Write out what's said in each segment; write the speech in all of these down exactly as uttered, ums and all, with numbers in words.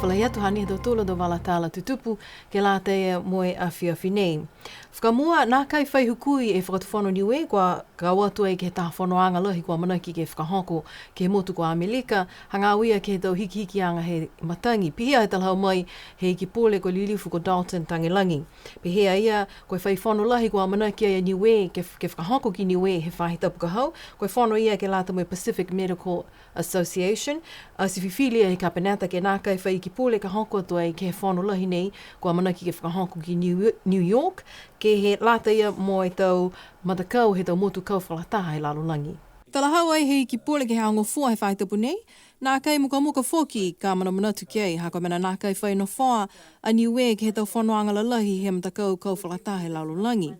Lahi atu hanei ha tautolu a tau vala tala tutupu ke lata mo e afiafi nei. Fakamua, nākai fai hukui e Fakatufono Niue kua kau atu ai ke he taha fonoaga lahi kua amanaki ke fakahoko ke he motu ko Amelika, hagaao ia ke he tau hikihikiaga he matagi. Pihia e talahau mai he Iki Pule ko e Lilifu ko Dalton Tagelagi. Pehē a ia, ko e fai fono lahi kua amanaki ai a Niue ke, ke fakahoko ki Niue he faahi tapu ka hau, ko e fono ia ke lata mo e Pacific Medical Association, ati fifili e Kapeneta ke nākai fai Iki Pule ka hoko atu ai ke he fono lahi nei, kua amanaki ke fakahoko ki New, New York, ke he lata ia mo e tau matakau he tau motu kau fakalataha he lalolagi. Talahau ai he Iki Pule ke he Aho Gofua he faahi tapu nei, nākai mukamuka foki ka manamanatu ki ai, ha ko e mena nākai fai nofoa a Niue ke he tau fonoaga lalahi he matakau kau fakalataha he lalolagi.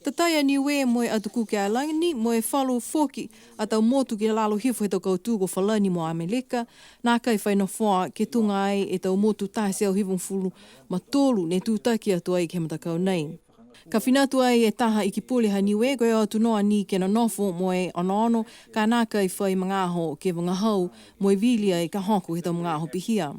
Tatai a Niue mo e Atu Kuki Airani, mo e falu foki a tau motu ki lalo hifo he tau kautū ko Falani mo Amelika, nākai fai nofoa ke tuga ai e tau motu taha e teau hivagofulu ma tolu ne tūtaki atu ai ke he matakau nei. Ka fina atu ai e taha Iki Pule ha Niue, ko e o atu noa ni ke nonofo mo e onoono, ka nākai fai magaaho ke vagahau mo e vili ai ka hoko he tau magaaho pihia.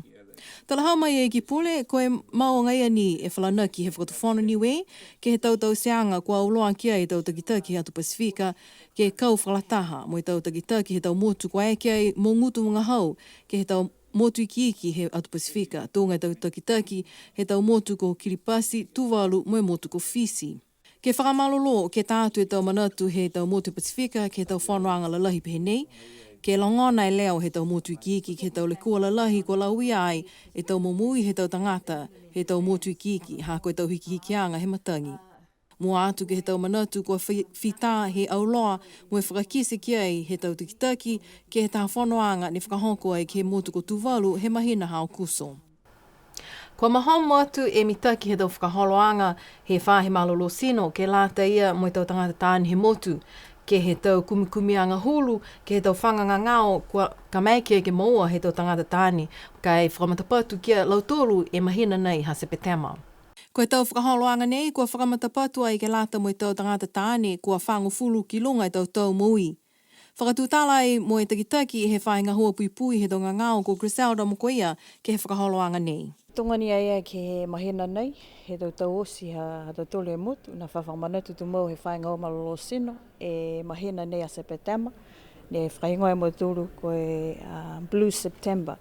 Talahau mai e Iki Pule, ko e mau agaia ni e falanaki he Fakatufono Niue, ke he tau tauteaga kua auloa ki ai e tau takitaki he atu Pasifika, ke kau fakalataha mo e tau takitaki he tau motu kua eke ai mo gutu vagahau, ke he tau motu ikiiki he atu Pasifika, tuga e tau takitaki he tau motu ko Kiripati, Tuvalu, mo e motu ko Fisi. Ke fakamalolō, ke ta atu e tau manatu he tau motu Pasifika, ke he tau fonoaga lalahi pehē nei, ke logona e leo he tau motu ikiiki, ke he tau lekua lalahi kua lauia ai e tau momoui he tau tagata he tau motu ikiiki, ha ko e tau hikihikiaga he matagi. Mua atu ke he tau manatu kua fi-, fita he auloa mo e fakakite ki ai he tau takitaki, ke he taha fonoaga ne fakahoko ai ke he motu ko Tuvalu he mahina ha Aokuso. Kua mahomo atu e mitaki he tau fakaholoaga he faahi malolō tino ke lata ia mo e tau tagata taane he motu, ke he tau kumikumiaga hulu, ke he tau faga gagao kua ka maeke ke moua he tau tagata taane, ka e fakamatapatu ki a lautolu e mahina nei ha Sepetema. Ko e tau fakaholoaga nei kua fakamatapatu ai ke lata mo e tau tagata taane kua fagofulu ki luga e tau tau moui. Fakatutala ai mo e takitaki he faahi gahua puipui he tau gagao ko Griselda Mokoia ke he fakaholoaga nei. Tuga ni a ia ke he mahina nei, he tau tau oti ha, ha tautolu e motu, ne fa fakamanatu tumau he faahi gahua malolō tino, e mahina nei a Sepetema, ne fakahigoa e mautolu ko e, a, Blue September.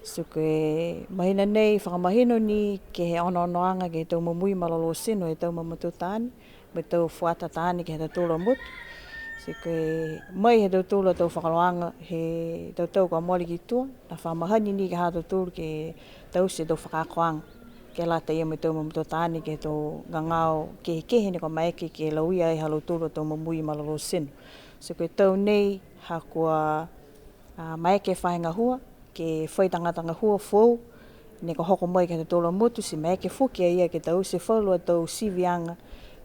So ko e mahina nei fakamahino ni ke he onoonoaga ke he tau momoui malolō tino he tau mamatua taane, mo e tau fuata taane ke he ha tautolu a motu. Ti ko e mai he ha tautolu a tau fakaholoaga he tau tau kua mole ki tua, ne fa mahani ni ke he ha tautolu ke taute e tau fakaakoaga ke lata ia mo e tau mamatua taane ke he tau gagao kehekehe ne kua maeke ke lauia ai ha lautolu a tau momoui malolō tino. Ti ko e tau nei ha kua, a, maeke e faahi gahua ke fai tagata gahua foou, ne kua hoko mai ke he ha tautolu a motu, ti maeke foki a ia ke taute falu a tau siviaga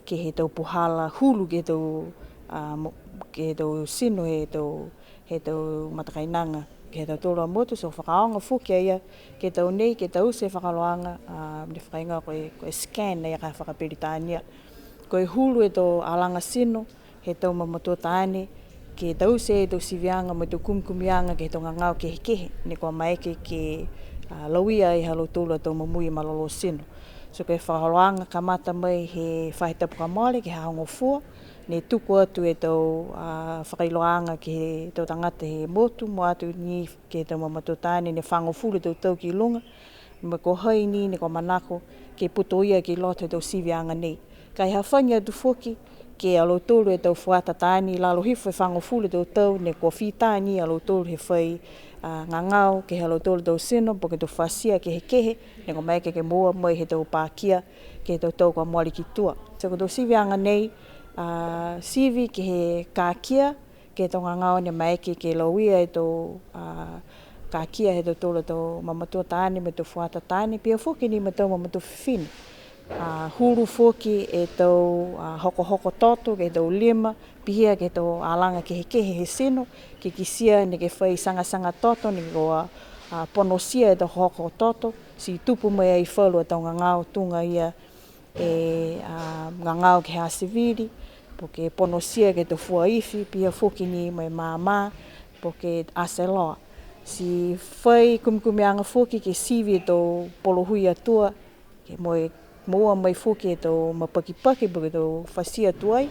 ke he tau puhala hulu ke he tau, a, mo-, ke he tau tino he tau, he tau matakainaga ke he ha tautolu a motu, ti fakaaoga foki a ia ke he tau nei, ke taute e fakaholoaga, a, ne fakahigoa ko e, ko e scan a ia ka fakaperitania. Ko e hulu e tau alaga tino, he tau mamatua taane, ke taute e tau siviaga mo e tau kumikumiaga ke he tau gagao kehekehe, ne kua maeke ke, a, lauia ai ha lautolu a tau momoui malolō tino. So ko e fakaholoaga kamata mai he faahi tapu kua mole, ke he Aho Gofua, ne tuku atu e tau, a, fakailoaaga ke he tau tagata he motu, mua atu ni ke he tau mamatua taane ne fagofulu e tau tau ki luga, mo e ko hai ni ne kua manako ke putoia ki loto he tau siviaga nei. Ka e hafagi atu foki ke he ha lautolu e tau fuata taane i lalo hifo he fagofulu e tau tau ne kua fita ni a lautolu he fai, a, gagao ke he ha lautolu tau tino, po ke tau fuatia kehekehe, ne kua maeke ke moua mai he tau pakia ke he tau tau kua mole ki tua. So ko e tau siviaga nei, a, sivi ke he kakia, ke he tau gagao ne maeke ke lauia e tau, a, kakia he ha tautolu a tau mamatua taane mo e tau fuata taane, pihia foki ni mo e tau mamatua fifine. A, hulu foki e tau, a, hokohoko toto ke he tau lima, pihia ke he tau alaga kehekehe he tino, ke kitia ne ke fai sagasaga toto, ne kua, a, ponotia e tau hokohoko toto, ti tupu mai ai falu a tau gagao tuga ia e, a, gagao ke he asevili, po ke ponotia ke he tau fua ifi, pihia foki ni mo e māmā, po ke aseloa. Ti fai kumikumiaga foki ke sivi e tau polo hui atua, ke mo e moua mai foki e tau mapakipaki po ke tau fati atu ai,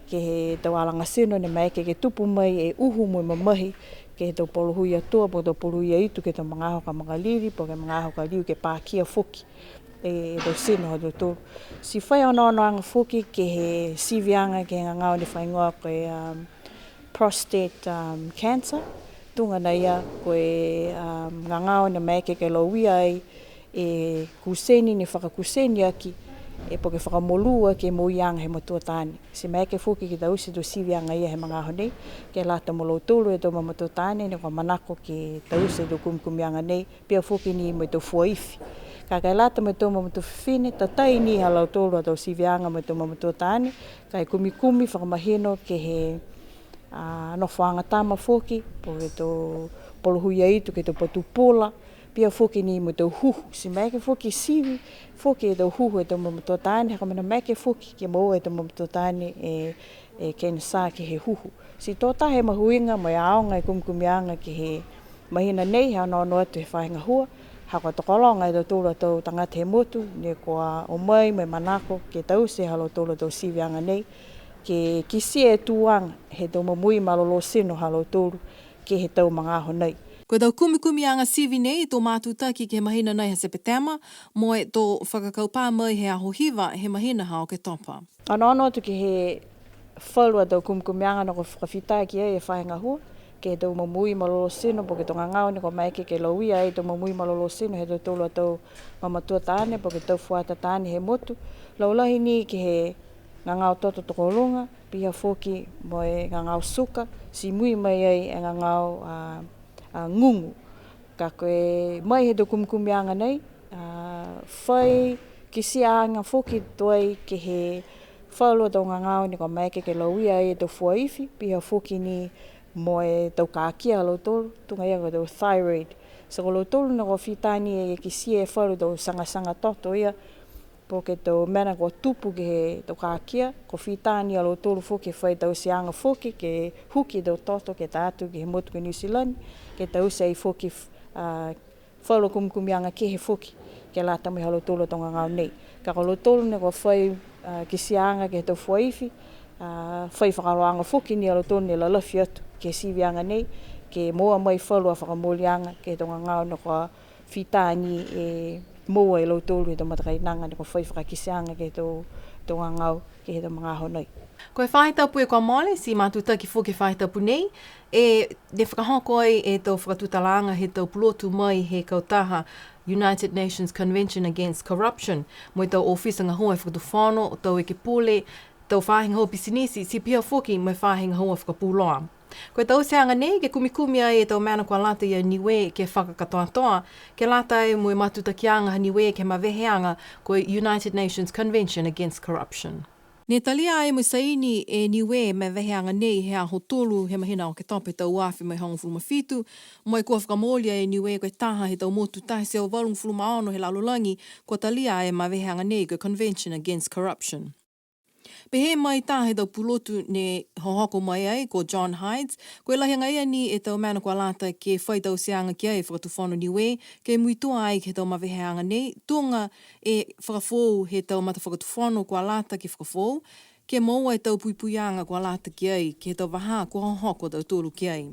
ke he tau alaga tino ne maeke ke tupu mai e uhu mo e mamahi, ke he tau polo hui atua, po ke tau polo hui aitu, ke he tau magaaho ka makalili, po ke magaaho ka liu ke pakia foki e tau tino ha tautolu. Ti fai onoonoaga foki ke he siviaga ke he gagao ne fakahigoa ko e, um, prostate, um, cancer. Tuga na ia ko e, um, gagao ne maeke ke lauia ai e kuseni ne fakakuseni aki, e po ke fakamolū aki e moui aga he matua taane. Ti maeke foki ke taute e tau siviaga ia he magaaho nei, ke lata mo lautolu e tau mamatua taane ne kua manako ke taute e tau kumikumiaga nei, pihia foki ni mo e tau fua ifi. Ka e lata mo e tau mamatua fifine, tatai ni ha lautolu a tau siviaga mo e tau mamatua taane, ka e kumikumi fakamahino ke he, a, nofoaga tama foki, po ke tau polo hui aitu, ke he tau patupula, pihia foki ni mo e tau huhu. Ti maeke foki sivi foki e tau huhu he tau mamatua taane, ha ko e mena maeke foki ke moua e tau mamatua taane e, e kenesa ke he huhu. Ti to taha e mahuiga mo e aoga e kumikumiaga ke he mahina nei, he onoono atu he faahi gahua, ha kua tokologa e tautolu a tau tagata he motu, ne kua o mai mo e manako ke taute ha lautolu a tau siviaga nei, ke kitia e tuaga he tau momoui malolō tino ha lautolu ke he tau magaaho nei. Ko e tau kumikumiaga sivi nei to matutaki ke he mahina nei ha Sepetema, mo e to fakakaupā mai he aho hiva he mahina ha Oketopa. Onoono atu ke he falu a tau kumikumiaga ne kua fakafita ki ai e faahi gahua, ke he tau momoui malolō tino, po ke tau gagao ne kua maeke ke lauia ai e tau momoui malolō tino he tautolu a tau mamatua taane, po ke tau fuata taane he motu. Laulahi ni ke he gagao toto tokoluga, pihia foki mo e gagao suka, ti mui mai ai e gagao, a, a, gugu. Ka ko e mai he tau kumikumiaga nei, a, fai kitiaaga foki tuai ke he falu a tau gagao ne kua maeke ke lauia ai e tau fua ifi, pihia foki ni mo e tau kakia ha lautolu, tuga ia ko e tau thyroid. Ti ko lautolu ne kua fita ni e kitia e falu tau sagasaga toto ia, po ke tau mena kua tupu ke he tau kakia, kua fita ni a lautolu foki he fai tauteaga foki ke huki e tau toto ke ta atu ke he motu ko Niu Silani, ke taute ai foki, a, falu kumikumiaga kehe foki, ke lata mo e ha lautolu a tau gagao nei. Ka ko lautolu ne kua fai, a, kitiaaga ke he tau fua ifi, a, fai fakaholoaga foki ni a lautolu ne lalafi atu ke he siviaga nei, ke moua mai falu a fakamooliaga ke he tau gagao ne kua fita ni e moua e lautolu he tau matakainaga ne kua fai fakakitiaaga ke he tau, tau gagao ke he tau magaaho nei. Ko e faahi tapu kua mole, ti matutaki foki e faahi tapu nei, e, ne fakahoko ai e tau fakatutalaaga he tau pulotu mai he kautaha United Nations Convention Against Corruption, mo e tau ofisa gahua he fakatufono, tau ekepule, tau faahi gahua pisinisi, ti pihia foki mo e faahi gahua fakapuloa. Ko e tauteaga nei, ke kumikumi ai e tau mena kua lata ia Niue ke fakakatoatoa, ke lata ai mo e matutakiaga ha Niue ke he maveheaga ko e United Nations Convention Against Corruption. Ne talia ai mo e saini e Niue e maveheaga nei he aho tolu he mahina Oketopa he tau ua afe mo e hogofulu ma fitu, mo e kua fakamooli ai e Niue ko e taha he tau motu taha e teau valugofulu ma ono he lalolagi kua talia e maveheaga nei ko e Convention Against Corruption. Pehē mai taha he tau pulotu ne hohoko mai ai ko John Hydes, ko e lahi agaia ni e tau mena kua lata ke fai tauteaga ki ai e Fakatufono Niue, ke muitua ai ke he tau maveheaga nei, tuga e fakafoou he tau matafakatufono kua lata ke fakafoou, ke moua e tau puipuiaga kua lata ki ai, ke he tau vahā kua hohoko a tautolu ki ai.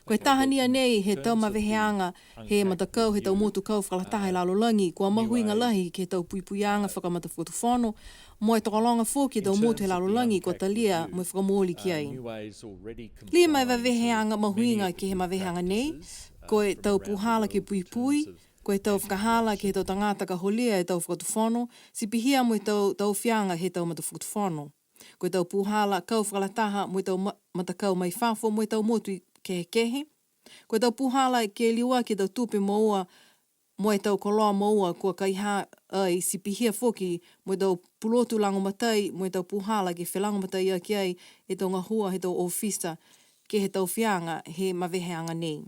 Ko e taha ni a nei he tau maveheaga he matakau he tau motu kau fakalataha he lalolagi, kua mahuiga lahi ke he tau puipuiaga fakamatafakatufono, mo e tokologa foki e tau motu he lalolagi kua talia mo e fakamooli ki ai. Lima e maveheaga mahuiga ke he maveheaga nei, ko e tau puhala ke puipui, ko e tau fakahala ke he tau tagata ka holia e tau fakatufono, ti pihia mo e tau taofiaga he tau matafakatufono. Ko e tau puhala kau fakalataha mo e tau ma-, matakau mai fafo mo e tau motu kehekehe. Ko e tau puhala ke liuaki e tau tupe moua mo e tau koloa moua kua kaihā ai, ti pihia foki mo e tau pulotu lagomatai mo e tau puhala ke felagomataiaki ai e tau gahua he tau ofisa ke he taofiaga he maveheaga nei.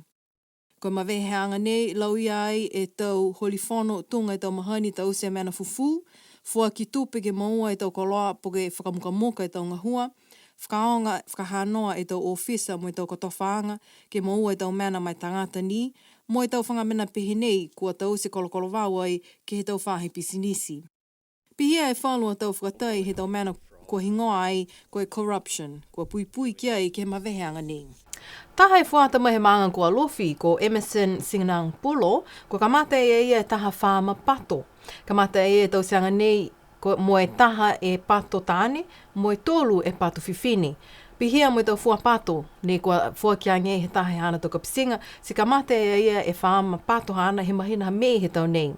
Ko e maveheaga nei, lauia ai e tau holifono tuga e tau mahani taute mena fufū, foaki tupe ke moua e tau koloa po ke fakamukamuka e tau gahua, fakaaoga, fakahanoa e tau ofisa mo e tau kotofaaga, ke moua e tau mena ma e tagata ni, mo e tau faga mena pehē nei, kua taute kolokolovau ai ke he tau faahi pisinisi. Pihia e falu a tau fakatai he tau mena kua higoa ai ko e corruption, kua puipui ki ai ke he maveheaga nei. Taha e fuata mai he maaga ko Alofi, ko Emerson Sinang Pulo, kua kamata e ia e taha faama pato. Kamata e ia e tauteaga nei, ko, mo e taha e pato taane, mo e tolu e pato fifine. Pihia mo e tau fua pato, ne kua foaki age he taha e haana tau kapitiga, ti kamata e ia e faama pato haana he mahina ha Me he tau nei.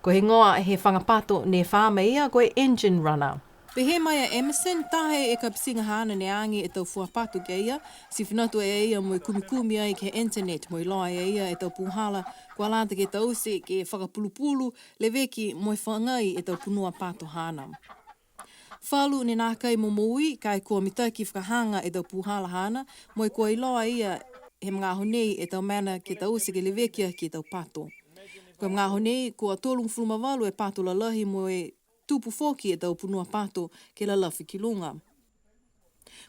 Ko e higoa he faga pato ne faama e ia ko e engine runner. Pehē mai a Emerson, taha e kapitiga haana ne age e tau fua pato ki a ia, ti fina atu e ia mo e kumikumi ai ke he internet mo e iloa e ia e tau puhala, kua lata ke taute ke fakapulupulu, leveki mo e fagai e tau punua pato haana. Falu ne nākai momoui, ka e kua mitaki fakahaga e tau puhala haana, mo e kua iloa e ia he magaaho nei e tau mena ke taute ke leveki aki e tau pato. Ko e magaaho nei, kua tolugofulu ma valu e pato lalahi mo e tupu foki e tau punua pato ke lalafi ki luga.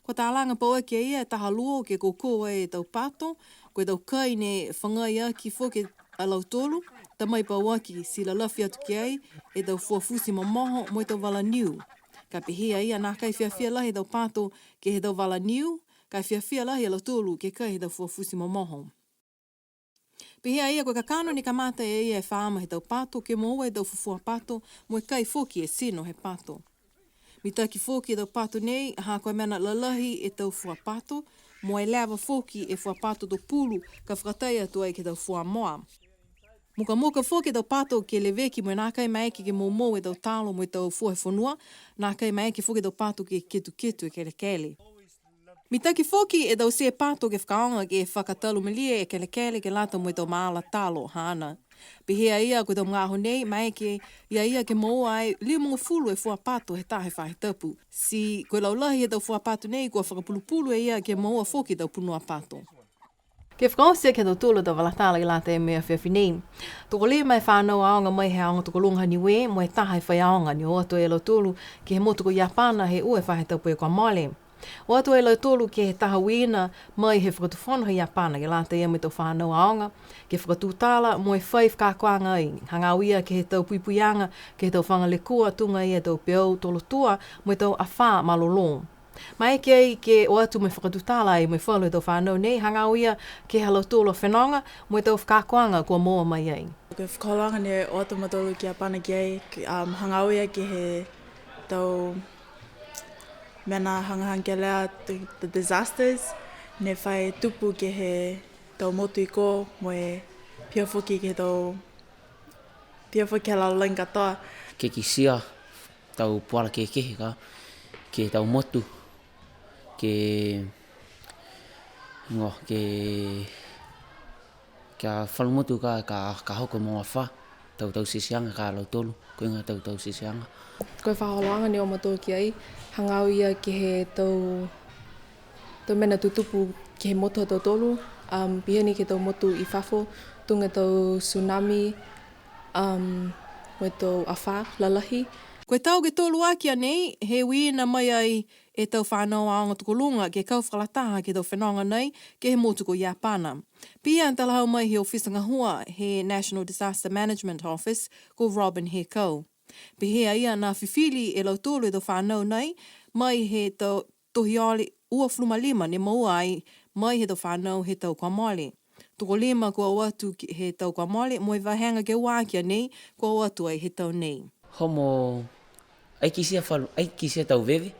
Kua talaga pauaki e ia e taha luo ke koukou ai e tau pato, ko e tau kai ne fagai aki foki a lautolu, ta mai pauaki ti lalafi atu ki ai e tau fua futi momoho mo e tau vala niu. Ka pehē a ia nākai fiafia lahi e tau pato ke he tau vala niu, ka fiafia lahi a lautolu ke kai he tau fua futi momoho. Pehē a ia ko e kakano ne kamata e ia e faama he tau pato ke moua e tau fufua pato mo e kai foki e tino he pato. Mitaki foki e tau pato nei, ha ko e mena lalahi e tau fua pato, mo e leva foki e fua pato to pulu ka fakatai atu ai ke he tau fua moa. Mukamuka foki e tau pato ke leveki mo e nākai maeke ke moumou e tau talo mo e tau fua he fonua, nākai maeke foki e tau pato ke ketuketu e kelekele. Mitaki foki e tau tē pato ke fakaaoga ke fakatalumalie e kelekele ke lata mo e tau maala talo haana. Pehē a ia ko e tau magaaho nei, maeke ia ia ke moua ai limagofulu e fua pato he taha e faahi tapu. Ti ko e laulahi he tau fua pato nei, kua fakapulupulu e ia ke moua foki e tau punua pato. Ke fakaoti aki ha tautolu a tau vala tala ke lata mo e afiafi nei. Tokolima e fanau aoga mai he aoga tokoluga ha Niue, mo e taha e faiaoga ne o atu a lautolu ke he motu ko Iapana he ua e faahi tapu kua mole. O atu a lautolu ke he taha uiina mai he fakatufono ha Iapana ke lata ia mo e tau fanau aoga, ke fakatutala mo e fai fakaakoaga ai, hagaao ia ke he tau puipuiaga, ke he tau faga lekua tuga ia e tau peau tolotua, mo e tau afā malolō. Maeke ai ke o atu mo e fakatutala ai mo e falu he tau fanau nei, hagaao ia ke he ha lautolu a fenoga, mo e tau fakaakoaga kua moua mai ai. Ko e fakaholoaga ne o atu a mautolu ki Iapana ki ai, ke, um, hagaao ia ke he tau mena hagahaga kelea, the, the disasters, ne fai tupu ke he tau motu i kō, mo e pihia foki ke he tau, pihia foki ke he lalolagi katoa. Ke kitia tau puhala kehekehe ka, ke he tau motu, ke, higoa, ke, ke he falu motu ka, ka, ka hoko mo e afā, tau, tau tauteaga ka lautolu, ko e uiga tau, tau tauteaga. Ko e fakaholoaga ne o mautolu ki ai, hagaao ia ke he tau, tau mena tutupu ke he motu ha tautolu, um, pihia ni ke he tau motu i fafo, tuga e tau tsunami, um, mo e tau afā lalahi. Ko e tau ke tolu aki a nei, he uiina mai ai e tau fanau aoga tokoluga ke kau fakalataha ke he tau fenoga nei, ke he motu ko Iapana. Pihia e talahau mai he ofisa gahua he National Disaster Management Office, ko Robin Hekau. Pehē a ia ne fifili e lautolu e tau fanau nei, mai he tau tohi ole uafulu ma lima ne moua ai, mai he tau fanau he tau kua mole. Tokolima kua o atu ki, he tau kua mole, mo e vahega ke ua aki a nei, kua o atu ai he tau nei. Homo, ai kitia falu, ai kitia tau veve,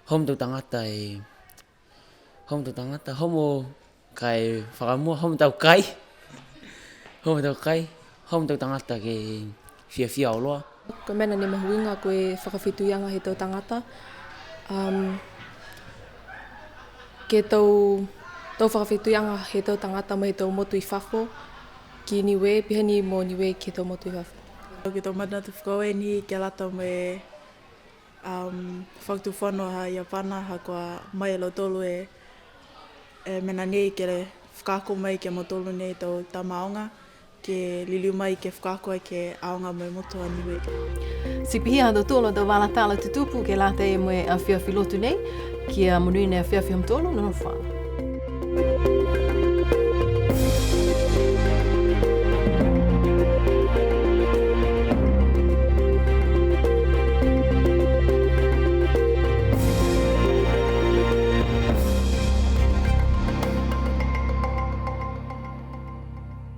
homo tau tagata e, homo tau tagata, homo kai fakamua, homo tau kai, homo tau kai, homo tau tagata ke fiafia auloa. Ko e mena ne mahuiga ko e fakafetuiaga he tau tagata. Um, ke tau, tau fakafetuiaga he tau tagata mai he tau motu i fafo ki Niue, pihia ni mo Niue ke he tau motu i fafo. Ko e tau manatu fakaaue ni ke lata mo e, um, fakatufono ha Iapana, ha kua mai a lautolu e, e mena nei ke fakaako mai ki a mautolu nei tau tama aoga, ke liliu mai ke fakaako ai ke he aoga mo e motu a Niue. Ti pihia ha tautolu a tau vala tala tutupu ke lata mo e afiafi Lotu nei, Kia monuina e afiafi ha mutolu, nonofo ā.